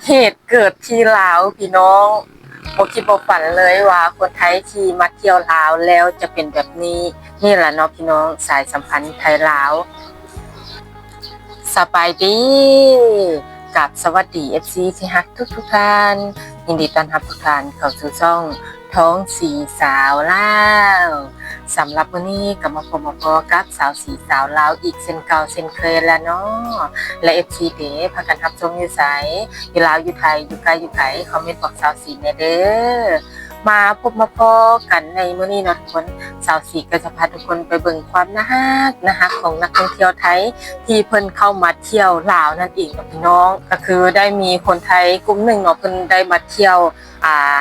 ເຫດເກີດທີ່ລາວພີ່ນ້ອງ, ບໍ່ຄິດບໍ່ຝັນເລີຍວ່າຄົນໄທທີ່ມາທ່ຽວລາວແລ້ວຈະເປັນແບບນີ້. ນີ້ລະເນາະພີ່ນ້ອງ, ສາຍສຳພັນໄທລາວ. ສະບາຍດີ ກັບສະຫວັດດີ ເອັຟຊີ ທີ່ຮັກທຸກໆທ່ານ, ຍິນດີຕ້ອນຮັບທຸກທ່ານເຂົ້າສູ່ຊ່ອງ ທ້ອງສີສາວລາວ. ສຳລັບມື້ນີ້ກໍມາພົບມາພໍ້ກັບສາວສີສາວລາວອີກເຊັ່ນເກົ່າເຊັ່ນເຄີຍແລ້ວເນາະ. ແລະ ເອັຟຊີເດ ພາກັນຮັບຊົມຢູ່ໃສ? ຢູ່ລາວ ຢູ່ໄທ ຢູ່ໃກ້ຢູ່ໄກ ຄອມເມັນບອກສາວສີແດ່ເດີ. ມາພົບມາພໍ້ກັນໃນມື້ນີ້ເນາະທຸກຄົນ, ສາວສີກໍຈະພາທຸກຄົນໄປເບິ່ງຄວາມໜ້າຮັກ ໜ້າຮັກຂອງນັກທ່ອງທ່ຽວໄທ ທີ່ເພິ່ນເຂົ້າມາທ່ຽວລາວນັ້ນເອງເນາະພີ່ນ້ອງ. ກໍຄືໄດ້ມີຄົນໄທກຸ່ມໜຶ່ງເນາະ ເພິ່ນໄດ້ມາທ່ຽວ ອ່າ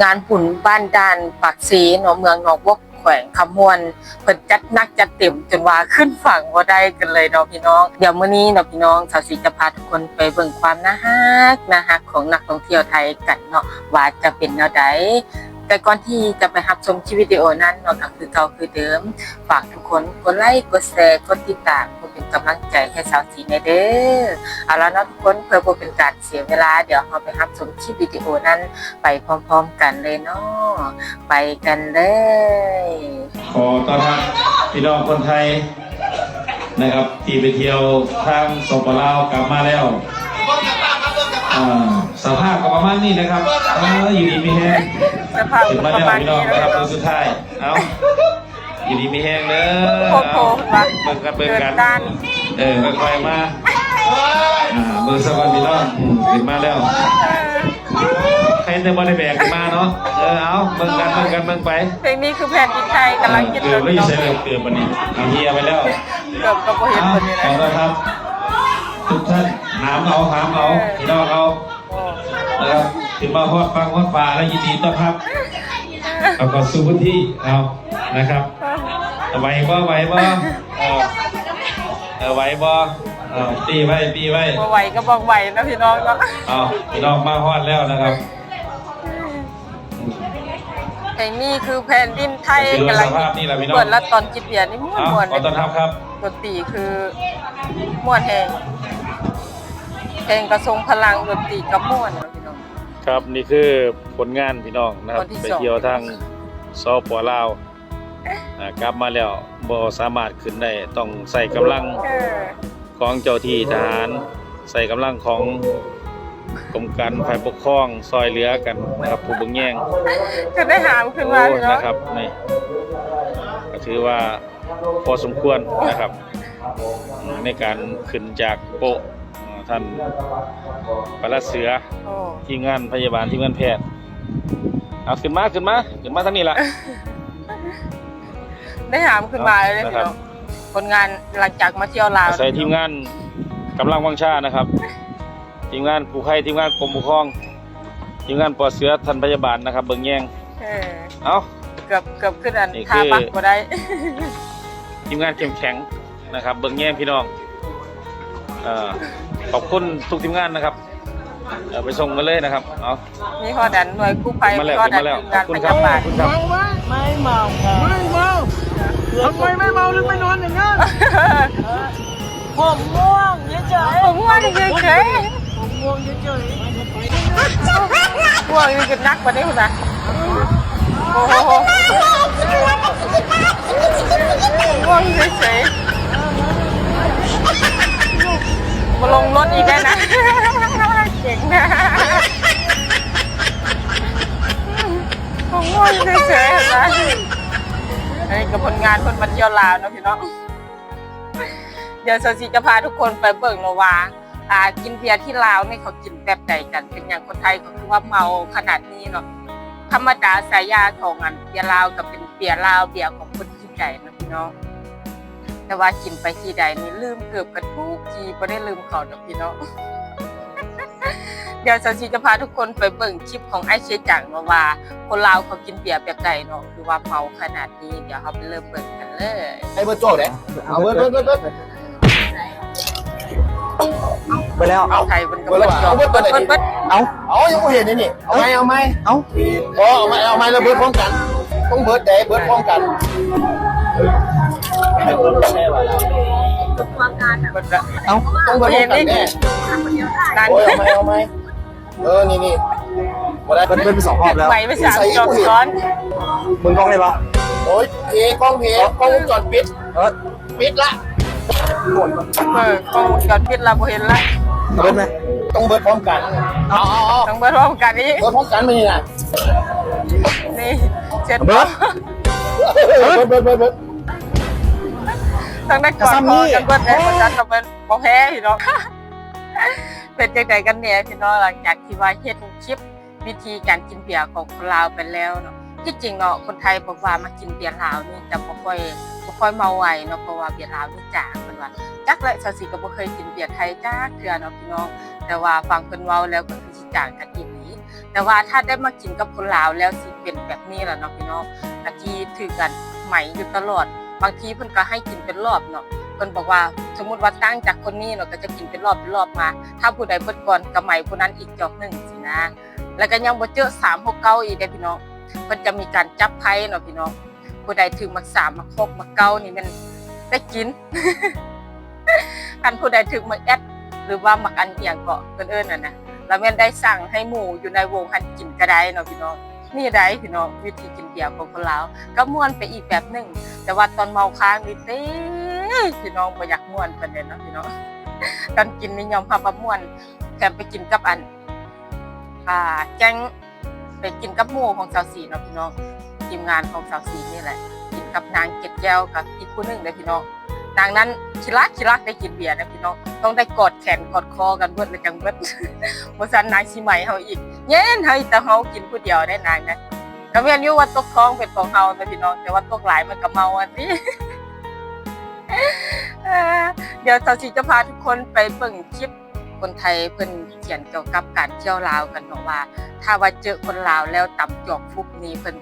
ງານບຸນບ້ານດ່ານປາກເຊເນາະ ເມືອງໜອງບົວ ແຂວງຄຳມ່ວນ, ເພິ່ນຈັດໜັກຈັດເຕັມຈົນວ່າຂຶ້ນຝັ່ງບໍ່ໄດ້ກັນເລີຍເນາະພີ່ນ້ອງ. ດຽວມື້ນີ້ເນາະພີ່ນ້ອງ, ສາວສີຈະພາທຸກຄົນໄປເບິ່ງຄວາມໜ້າຮັກ ໜ້າຮັກຂອງນັກທ່ອງທ່ຽວໄທກັນເນາະ ວ່າຈະເປັນແນວໃດ. ແຕ່ກ່ອນທີ່ຈະໄປຮັບຊົມຄລິບວິດີໂອນັ້ນເນາະ, ກໍຄືເກົ່າຄືເດີມ, ຝາກທຸກຄົນກົດໄລ ກົດແຊ ກົດຕິດຕາມ ເພື່ອເປັນກຳລັງໃຈໃຫ້ສາວສີແດ່ເດີ. ເອົາລະເນາະທຸກຄົນ, ເພື່ອບໍ່ເປັນການເສຍເວລາ, ດຽວເຮົາໄປຮັບຊົມຄລິບວິດີໂອນັ້ນໄປພ້ອມໆກັນເລີຍເນາະ. ໄປກັນເລີຍ. ຂໍຕ້ອນຮັບພີ່ນ້ອງຄົນໄທນະຄັບ ທີ່ໄປທ່ຽວທາງ ສປປ ລາວ ກັບມາແລ້ວ. ອ່າ ສະພາບກໍປະມານນີ້ນະຄັບ. ເອີ ຢູ່ດີມີແຮງ. ສະພາບ ຂຶ້ນມາແລ້ວ ປະມານນີ້ ພີ່ນ້ອງນະຄັບ ມື້ສຸດທ້າຍ. ເອົາ ຢູ່ດີມີແຮງເດີ. ໂອ້ໂຫ ເບິ່ງກັນ ເບິ່ງກັນ. ເອີ ຄ່ອຍໆມາ. ອ່າ ເບິ່ງສາກ່ອນພີ່ນ້ອງ. ອືມ ຂຶ້ນມາແລ້ວ. ໃຄແຕ່ບໍ່ໄດ້ແບກຂຶ້ນມາເນາະ. ເອີ ເອົາ ເບິ່ງກັນ ເບິ່ງກັນ ເບິ່ງໄປ. ເພງນີ້ຄືແຜ່ນດິນໄທ ກຳລັງຄິດເກີບ ເກີບ ເກີບບັດນີ້. ເອົາ ເຮຍໄປແລ້ວ. ເກີບກໍບໍ່ເຫັນບັດນີ້ນະ. ຂໍຕ້ອນຮັບທຸກທ່ານ. ຫາມເອົາ ຫາມເອົາ ເອີ ພີ່ນ້ອງເຮົາ. ເອີ ນະຄັບ ຂຶ້ນມາຮອດຝັ່ງຮອດຟາແລ້ວ ຍິນດີຕ້ອນຮັບເຂົ້າສູ່ພື້ນທີ່ເຮົານະຄັບ. ໄຫວບໍ່ ໄຫວບໍ່? ເອີ ເອີ ໄຫວບໍ່? ເອີ ປີ້ໄວ້ ປີ້ໄວ້. ບໍ່ໄຫວກໍບອກໄຫວເນາະ ພີ່ນ້ອງເນາະ. ເອົາ ພີ່ນ້ອງມາຮອດແລ້ວນະຄັບ. ເພງນີ້ຄືແຜ່ນດິນໄທ ກຳລັງເປີດລະຕອນກິນເບຍນີ້ ມ່ວນໆ. ຂໍຕ້ອນຮັບຄັບ. ດົນຕີຄືມ່ວນແຮງ. ເພງກໍຊົງພະລັງ ດົນຕີກໍມ່ວນເນາະພີ່ນ້ອງ. ຄັບ ນີ້ຄືຜົນງານພີ່ນ້ອງນະຄັບ ໄປທ່ຽວທາງ ສປປ ລາວ ອ່າ ກັບມາແລ້ວບໍ່ສາມາດຂຶ້ນໄດ້ ຕ້ອງໃຊ້ກຳລັງ ເອີ ຂອງເຈົ້າທີ່ທະຫານ, ໃຊ້ກຳລັງຂອງກົມການຝ່າຍປົກຄອງຊ່ອຍເຫຼືອກັນນະຄັບ ຜູ້ເບິ່ງແຍງ ຈົນໄດ້ຫາມຂຶ້ນມາ. ໂອ້ຍ ເນາະ ນະຄັບ ນີ້ກໍຖືວ່າ ພໍສົມຄວນນະຄັບ ໃນການຂຶ້ນຈາກໂປະ ທ່ານປະຫຼັດເສືອ. ໂອ້ ທີມງານພະຍາບານ ທີມງານແພດ. ເອົາ ຂຶ້ນມາ ຂຶ້ນມາ ຂຶ້ນມາທາງນີ້ລະ. ໄດ້ຫາມຂຶ້ນມາເລີຍເນາະ ພີ່ນ້ອງ. ຜົນງານຫຼັງຈາກມາທ່ຽວລາວ ອາໄສທີມງານກຳລັງວັງຊານະຄັບ. ທີມງານກູ້ໄພ, ທີມງານກົມປົກຄອງ, ທີມງານປໍເສືອ, ທ່ານພະຍາບານນະຄັບ ເບິ່ງແຍງ. ເອີ ເອົາ ເກືອບ ເກືອບຂຶ້ນອັນ ທ່າບັກບໍ່ໄດ້. ທີມງານເຂັ້ມແຂງນະຄັບ ເບິ່ງແຍງພີ່ນ້ອງ. ເອີ ຂອບຄຸນທຸກທີມງານນະຄັບ. ເອີ ໄປສົ່ງກັນເລີຍນະຄັບ. ເອົາ ມີຮອດອັນໜ່ວຍກູ້ໄພ ມາແລ້ວ ມີຮອດອັນທີມງານພະຍາບານ. ขอบคุณครับ ขอบคุณครับ. ไม่เมา ไม่เมา ทำไมไม่เมา ถึงไปนอนอย่างนั้น ผมง่วงเฉยๆ ผมง่วงเฉยๆ ผมง่วงเฉยๆ ง่วงนี่คือหนักกว่านี้คุณนะ โอ้โห ง่วงเฉยๆ มาลงรถอีกได้นะ เก่งนะ ง่วงเฉยๆ เห็นไหม อันนี้ก็ผลงานคนมาเที่ยวลาวเนาะพี่น้อง เดี๋ยวสาวสีจะพาทุกคนไปเบิ่งเนาะว่า อ่า กินเบียร์ที่ลาวนี่เขากินแบบใดกัน เป็นหยังคนไทยเขาคือว่าเมาขนาดนี้เนาะ ธรรมดาฉายาของอันเบียร์ลาวก็เป็นเบียร์ลาว เบียร์ของคนขี้ใจเนาะพี่น้อง แต่ว่ากินไปที่ใดนี่ลืมเกือบกันทุกที บ่ได้ลืมเขาดอกพี่น้อง เดี๋ยวสาวสีจะพาทุกคนไปเบิ่งคลิปของอ้ายเชจังเนาะว่า คนลาวเขากินเบียร์แบบใดเนาะ คือว่าเมาขนาดนี้ เดี๋ยวเราไปเริ่มเบิ่งกันเลย ให้เบิดโจ้เด้ เอาเบิด เบิด เบิด เบิด เบิดแล้ว เอาไทยมันก็เบิด เอาเบิด เบิด เบิด เบิด เอา เอา ยังบ่เห็นเลยนี่ เอาไหม เอาไหม เอา อ๋อ เอาไหม เอาไหม แล้วเบิดพร้อมกัน ต้องเบิดเด้ เบิดพร้อมกัน เบิดละ เอา ต้องเบิดพร้อมกันแน่ นั่น โอ้ย เอาไหม เอาไหม ເອີ ນີ້ໆ ບໍ່ໄດ້ ເບິດ ເບິດໄປສອງຮອບແລ້ວ ໄໝໄປສາມຈອກກ່ອນ ເບິ່ງກ້ອງໄດ້ບໍ່? ໂອ້ຍ ເພ ກ້ອງເພ ກ້ອງວົງຈອນປິດ ເອີ ປິດລະ ເອີ ກ້ອງວົງຈອນປິດລະ ບໍ່ເຫັນລະ ເບິດໄໝ? ຕ້ອງເບິດພ້ອມກັນ ເອົາໆໆ ຕ້ອງເບິດພ້ອມກັນອີກ ເບິດພ້ອມກັນນີ້ນະ ນີ້ ເສັດ ເບິດ ເບິດ ເບິດ ເບິດ ຕ້ອງໄດ້ກອດຄໍກັນເບິດແດ່ ບໍ່ຊັ້ນກໍເປັນບໍ່ແພ້ພີ່ນ້ອງ ເປັນຈັ່ງໃດກັນແດ່ພີ່ນ້ອງ ຫຼັງຈາກທີ່ວ່າເຮັດຄລິບ ວິທີການກິນເບຍຂອງຄົນລາວໄປແລ້ວເນາະ ທີ່ຈິງເນາະ ຄົນໄທບອກວ່າມາກິນເບຍລາວນີ້ຈະບໍ່ຄ່ອຍ ບໍ່ຄ່ອຍເມົາໄວເນາະ ເພາະວ່າເບຍລາວນີ້ຈາງ ເພິ່ນວ່າ ຈັກແຫຼະ ສາວສີກໍບໍ່ເຄີຍກິນເບຍໄທຈັກເທື່ອເນາະພີ່ນ້ອງ ແຕ່ວ່າຟັງເພິ່ນເວົ້າແລ້ວກໍຄືຊິຈາງກັນອີ່ຫຼີ ແຕ່ວ່າຖ້າໄດ້ມາກິນກັບຄົນລາວແລ້ວຊິເປັນແບບນີ້ລະເນາະພີ່ນ້ອງ ກະທີ່ຖືກກັນໄໝຢູ່ຕະຫຼອດ ບາງທີເພິ່ນກໍໃຫ້ກິນເປັນລອບເນາະ ເພິ່ນບອກວ່າ ສົມມຸດວ່າຕັ້ງຈາກຄົນນີ້ເນາະ ກໍຈະກິນເປັນລອບເປັນລອບມາ ຖ້າຜູ້ໃດເບິດກ່ອນກໍໄໝຜູ້ນັ້ນອີກຈອກໜຶ່ງຊີ້ນະ ແລ້ວກໍຍັງບໍ່ເຈີສາມຫົກເກົ້າອີກເດ້ພີ່ນ້ອງ ເພິ່ນຈະມີການຈັບໄພເນາະພີ່ນ້ອງ ຜູ້ໃດຖືກໝາກສາມ ໝາກຫົກ ໝາກເກົ້ານີ້ແມ່ນໄດ້ກິນ ຄັນຜູ້ໃດຖືກໝາກແອັດ ຫຼືວ່າໝາກອັນຫຍັງເກາະເພິ່ນເອີ້ນຫັ້ນນະ ລະແມ່ນໄດ້ສັ່ງໃຫ້ໝູ່ຢູ່ໃນວົງຫັ້ນກິນກໍໄດ້ເນາະພີ່ນ້ອງ ນີ້ໃດ໋ພີ່ນ້ອງ ວິທີກິນເບຍຂອງຄົນລາວ ກໍມ່ວນໄປອີກແບບໜຶ່ງ ແຕ່ວ່າຕອນເມົາຄ້າງນີ້ເຕ້ ພີ່ນ້ອງບໍ່ຢາກມ່ວນປານໃດເນາະພີ່ນ້ອງ ຕອນກິນນີ້ຍອມຮັບວ່າມ່ວນ ແຖມໄປກິນກັບອັນ ອ່າ ແກ້ງ ໄປກິນກັບໝູ່ຂອງສາວສີເນາະພີ່ນ້ອງ ທີມງານຂອງສາວສີນີ້ແຫຼະ ກິນກັບນາງເກັດແກ້ວກັບອີກຜູ້ໜຶ່ງເດ້ພີ່ນ້ອງ ນາງນັ້ນຂີ້ລັກ ຂີ້ລັກໄດ້ກິນເບຍນະພີ່ນ້ອງ ຕ້ອງໄດ້ກອດແຂນກອດຄໍກັນເບິດແລ້ວຈັ່ງເບິດ ບໍ່ຊັ້ນນາງຊິໄໝເຮົາອີກ ແຍງເຮົາອີກ ແຕ່ເຮົາກິນຜູ້ດຽວໄດ້ນາງນະ ກໍແມ່ນຢູ່ວ່າຕົກທ້ອງເປັນຂອງເຮົານະພີ່ນ້ອງ ແຕ່ວ່າຕົກຫຼາຍມັນກໍເມົາຫັ້ນຕິ ດຽວສາວສີຈະພາທຸກຄົນໄປເບິ່ງຄລິບ ຄົນໄທເພິ່ນຂຽນກ່ຽວກັບການທ່ຽວລາວກັນເນາະວ່າ ຖ້າວ່າເຈີຄົນລາວແລ້ວຕຳຈອກຟຸບນີ້ ເພິ່ນ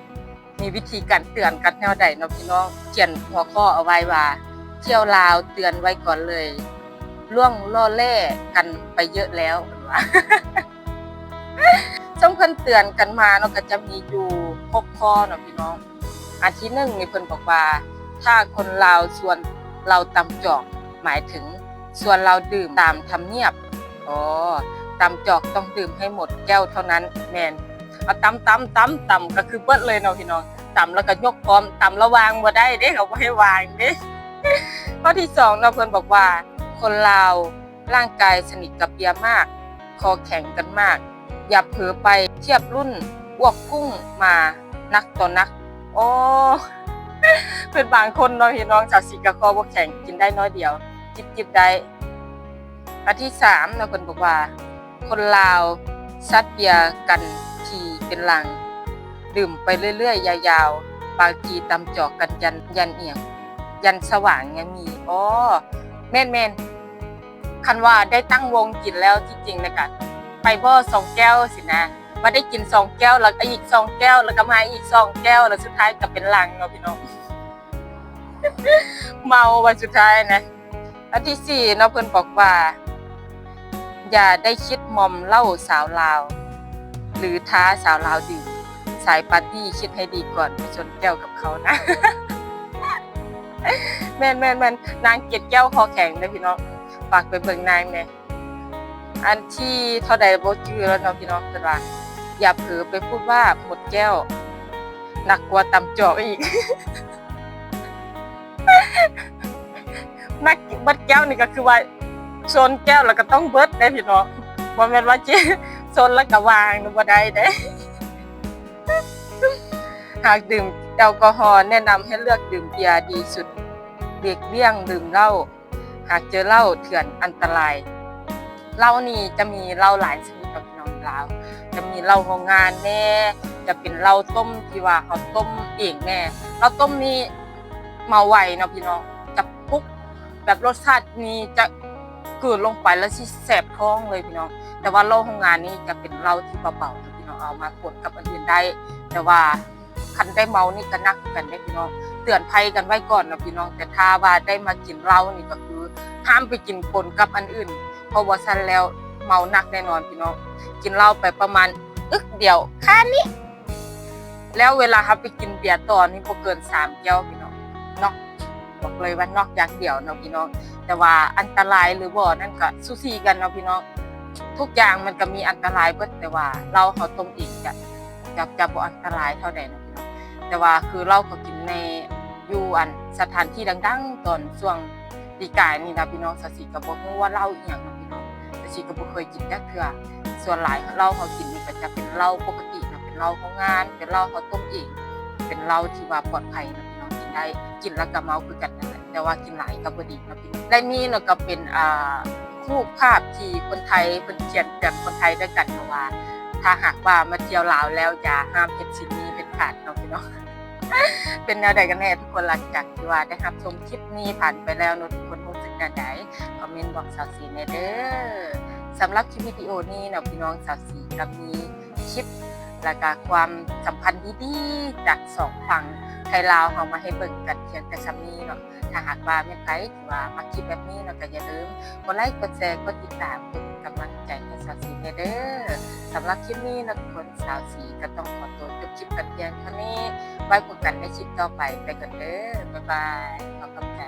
ມີວິທີການເຕືອນກັນແນວໃດເນາະພີ່ນ້ອງ ຂຽນຫົວຂໍ້ເອົາໄວ້ວ່າ ທ່ຽວລາວເຕືອນໄວ້ກ່ອນເລີຍ ລ່ວງລໍ້ແລ່ກັນໄປເຍີະແລ້ວ ເພິ່ນວ່າ ເຊິ່ງເພິ່ນເຕືອນກັນມາເນາະ ກໍຈະມີຢູ່ຫົກຂໍ້ເນາະພີ່ນ້ອງ ອັນທີໜຶ່ງນີ້ເພິ່ນບອກວ່າ ຖ້າຄົນລາວຊວນເຮົາຕຳຈອກ ໝາຍເຖິງຊວນເຮົາດື່ມຕາມທຳນຽບ ອໍ ຕຳຈອກຕ້ອງດື່ມໃຫ້ໝົດແກ້ວເທົ່ານັ້ນ ແມ່ນ ເອົາຕຳໆໆຕຳກໍຄືເບິດເລີຍເນາະພີ່ນ້ອງ ຕຳແລ້ວກໍຍົກພ້ອມ ຕຳແລ້ວວາງບໍ່ໄດ້ເດ້ ເຂົາບໍ່ໃຫ້ວາງເດ້ ຂໍ້ທີສອງເນາະ ເພິ່ນບອກວ່າ ຄົນລາວ ຮ່າງກາຍສະໜິດກັບເບຍມາກ ຄໍແຂງກັນມາກ ຢ່າເຜີໄປທຽບລຸ້ນອ້ວກກຸ້ງມາໜັກຕໍ່ໜັກ ໂອ້ ເປັນບາງຄົນເນາະພີ່ນ້ອງ ສາວສີກໍຄໍບໍ່ແຂງ ກິນໄດ້ໜ້ອຍດຽວ ຈິບໆໄດ້ ອັນທີສາມເນາະ ເພິ່ນບອກວ່າ ຄົນລາວຊັດເບຍກັນທີເປັນລັງ ດື່ມໄປເລື້ອຍໆຍາວໆ ບາງທີຕຳຈອກກັນຢັນ ຢັນອີ່ຫຍັງ ຢັນສະຫວ່າງຍັງມີ ອໍ ແມ່ນໆ ຄັນວ່າໄດ້ຕັ້ງວົງກິນແລ້ວ ທີ່ຈິງນະກະໄປບໍ່ສອງແກ້ວຊີ້ນະ ມາໄດ້ກິນສອງແກ້ວ ແລ້ວກໍອີກສອງແກ້ວ ແລ້ວກໍມາອີກສອງແກ້ວ ແລ້ວສຸດທ້າຍກໍເປັນລັງເນາະພີ່ນ້ອງ ເມົາວ່າສຸດທ້າຍນະ ອັນທີສີ່ເນາະ ເພິ່ນບອກວ່າ ຢ່າໄດ້ຄິດມອມເຫຼົ້າສາວລາວ ຫຼື ທ້າສາວລາວດື່ມ ສາຍປາຕີ້ຄິດໃຫ້ດີກ່ອນໄປຊົນແກ້ວກັບເຂົານະ ແມ່ນໆໆ ນາງເກັດແກ້ວຄໍແຂງເດີພີ່ນ້ອງ ຝາກໄປເບິ່ງນາງແດ່ ອັນທີເທົ່າໃດບໍ່ຈື່ແລ້ວເນາະພີ່ນ້ອງ ເພິ່ນວ່າ ຢ່າເຜີໄປພູດວ່າໝົດແກ້ວ ໜັກກວ່າຕຳຈອກອີກ ໜັກ ເບິດແກ້ວນີ້ກໍຄືວ່າຊົນແກ້ວແລ້ວກໍຕ້ອງເບິດເດ້ພີ່ນ້ອງ ບໍ່ແມ່ນວ່າຊິຊົນແລ້ວກໍວາງ ບໍ່ໄດ້ເດ້ ຫາກດື່ມແອລກໍຮໍ ແນະນຳໃຫ້ເລືອກດື່ມເບຍດີສຸດ ຫຼີກລ່ຽງດື່ມເຫຼົ້າ ຫາກເຈີເຫຼົ້າເຖື່ອນອັນຕະລາຍ ເຫຼົ້ານີ້ຈະມີເຫຼົ້າຫຼາຍຊະນິດເນາະພີ່ນ້ອງລາວ ຈະມີເຫຼົ້າໂຮງງານແດ່ ຈະເປັນເຫຼົ້າຕົ້ມທີ່ວ່າເຮົາຕົ້ມເອງແດ່ ເຫຼົ້າຕົ້ມນີ້ເມົາໄວເນາະພີ່ນ້ອງ ຈະປຸກແບບລົດຊາດນີ້ຈະກືນລົງໄປແລ້ວຊິແສບທ້ອງເລີຍພີ່ນ້ອງ ແຕ່ວ່າເຫຼົ້າໂຮງງານນີ້ຈະເປັນເຫຼົ້າທີ່ເບົາໆເນາະພີ່ນ້ອງ ເອົາມາປົນກັບອັນອື່ນໄດ້ ແຕ່ວ່າ ຄັນໄດ້ເມົານີ້ກໍໜັກຄືກັນເດ້ພີ່ນ້ອງ ເຕືອນໄພກັນໄວ້ກ່ອນເນາະພີ່ນ້ອງ ແຕ່ຖ້າວ່າໄດ້ມາກິນເຫຼົ້ານີ້ກໍຄືຫ້າມໄປກິນປົນກັບອັນອື່ນ ເພາະບໍ່ຊັ້ນແລ້ວເມົາໜັກແນ່ນອນພີ່ນ້ອງ ກິນເຫຼົ້າໄປປະມານອຶກດຽວຄານີ້ ແລ້ວເວລາເຮົາໄປກິນເບຍຕໍ່ນີ້ບໍ່ເກີນສາມແກ້ວພີ່ນ້ອງເນາະ ບອກເລີຍວ່ານອກຢ່າງດຽວເນາະພີ່ນ້ອງ ແຕ່ວ່າອັນຕະລາຍຫຼືບໍ່ນັ້ນກໍສູສີກັນເນາະພີ່ນ້ອງ ທຸກຢ່າງມັນກໍມີອັນຕະລາຍເບິດ, ແຕ່ວ່າເຫຼົ້າເຮົາຕົ້ມເອງຈະ ຈະ ຈະບໍ່ອັນຕະລາຍເທົ່າໃດເນາະພີ່ນ້ອງ. ແຕ່ວ່າຄືເຫຼົ້າເຂົາກິນໃນ ຢູ່ອັນສະຖານທີ່ດັງໆ ຕອນຊ່ວງປີກາຍນີ້ນະພີ່ນ້ອງ, ສາວສີກໍບໍ່ຮູ້ວ່າເຫຼົ້າອີ່ຫຍັງນະພີ່ນ້ອງ, ສາວສີກໍບໍ່ເຄີຍກິນຈັກເທື່ອ. ສ່ວນຫຼາຍເຫຼົ້າເຮົາກິນນີ້ກໍຈະເປັນເຫຼົ້າປົກກະຕິນະ, ເປັນເຫຼົ້າໂຮງງານ, ເປັນເຫຼົ້າເຮົາຕົ້ມເອງ, ເປັນເຫຼົ້າທີ່ວ່າປອດໄພນະພີ່ນ້ອງ, ກິນໄດ້ ກິນແລ້ວກໍເມົາຄືກັນນັ້ນແຫຼະ, ແຕ່ວ່າກິນຫຼາຍກໍບໍ່ດີເນາະພີ່ນ້ອງ. ແລະນີ້ເນາະກໍເປັນ ອ່າ ຮູບພາບທີ່ຄົນໄທເພິ່ນຂຽນເຕືອນຄົນໄທດ້ວຍກັນເນາະວ່າ ຖ້າຫາກວ່າມາທ່ຽວລາວແລ້ວ ຢ່າຫ້າມເຮັດສິ່ງນີ້ເດັດຂາດເນາະພີ່ນ້ອງ. ເປັນແນວໃດກັນແນ່ທຸກຄົນ? ຫຼັງຈາກທີ່ວ່າໄດ້ຮັບຊົມຄລິບນີ້ຜ່ານໄປແລ້ວເນາະ, ທຸກຄົນຮູ້ສຶກແນວໃດ? ຄອມເມັນບອກສາວສີແດ່ເດີ້. ສຳລັບຄລິບວິດີໂອນີ້ເນາະພີ່ນ້ອງ, ສາວສີກໍມີຄລິບ ແລ້ວກໍຄວາມສຳພັນດີໆ ຈາກສອງຝັ່ງໄທລາວເຮົາມາໃຫ້ເບິ່ງກັນພຽງແຕ່ສ່ຳນີ້ເນາະ. ຖ້າຫາກວ່າແມ່ນໃຜທີ່ວ່າມັກຄລິບແບບນີ້ເນາະ, ກໍຢ່າລືມກົດໄລ ກົດແຊ ກົດຕິດຕາມ ເປັນກຳລັງໃຈໃຫ້ສາວສີແດ່ເດີ້. ສຳລັບຄລິບນີ້ເນາະທຸກຄົນ, ສາວສີກໍຕ້ອງຂໍຕົວຈົບຄລິບກັນພຽງເທົ່ານີ້. ໄວ້ພົບກັນໃນຄລິບຕໍ່ໄປ. ໄປກ່ອນເດີ້. ບາຍບາຍ. ຂໍຂອບໃຈ.